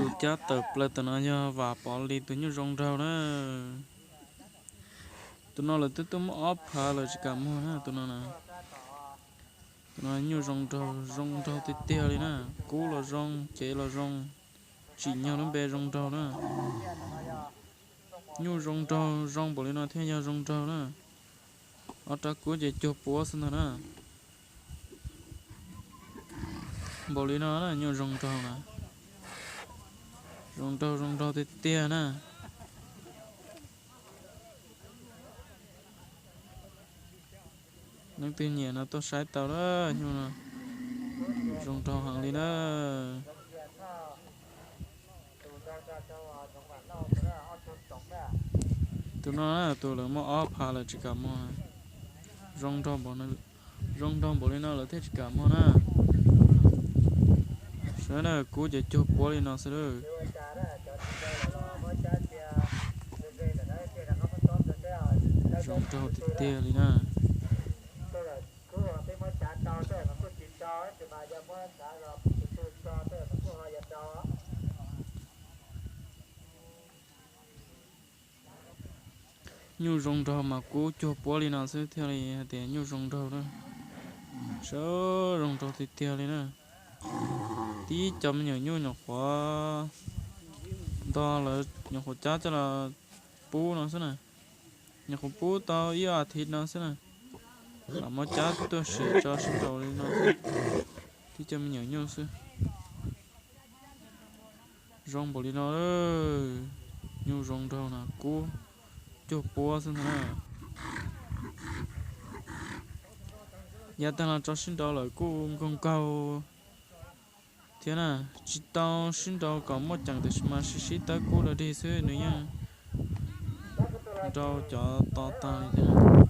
Tus cab tawm plaws tam no yog Vam Pov Lis tus nyuj zoo nraug na. Tus no lawv twb tuaj muab ob phav lawm tsis kam muag na tus no na. Tus no nyuj zoo nraug, zoo nraug tiag tiag li na. Kub los zoo, cev los zoo, tsim nyog lub npe zoo nraug na. Nyuj zoo nraug, zoo npaum li no thiaj yog zoo nraug na. Ob rab kub ces cuag puab xwb ntag na. Npaum li no na nyuj zoo nraug na. Zoo nraug, zoo nraug tiag tiag na. Leej twg nyiam no tuaj saib tau na, nyuj no zoo nraug heev li na. Tus no na, tus lawv muab ob phav lawm tsis kam muag. Zoo nraug npaum li no lawv thiaj tsis kam muag na. Saib na, kub ces cuag puab li no xwb lawm. Zoo nraug tiag tiag li na. Nyuj zoo nraug mas kub cuag puab li no xwb thiaj li hais tias nyuj zoo nraug na. Saib, zoo nraug tiag tiag li na. Tib cov me nyuam nyuj nyuam qhuav ntog lawv nyuam qhuav cab coj los pub no xwb na. Nyuam qhuav pub tau ib as thiv no xwb na, lam muab cab tuaj sim tso sib nraus li no xwb. Tib cov me nyuam nyuj xwb. Zoo npaum li no, nyuj zoo nraug no kub cuag puab xwb ntag na. Yav tag los tso sib nraus lawm kuj nkaug nkaug thiab na, tsis tau sib nraus kom muaj ceem tiam sis mas sib sib tawb kub dog dig xwb nws yeej nrau cov to tag li thiab.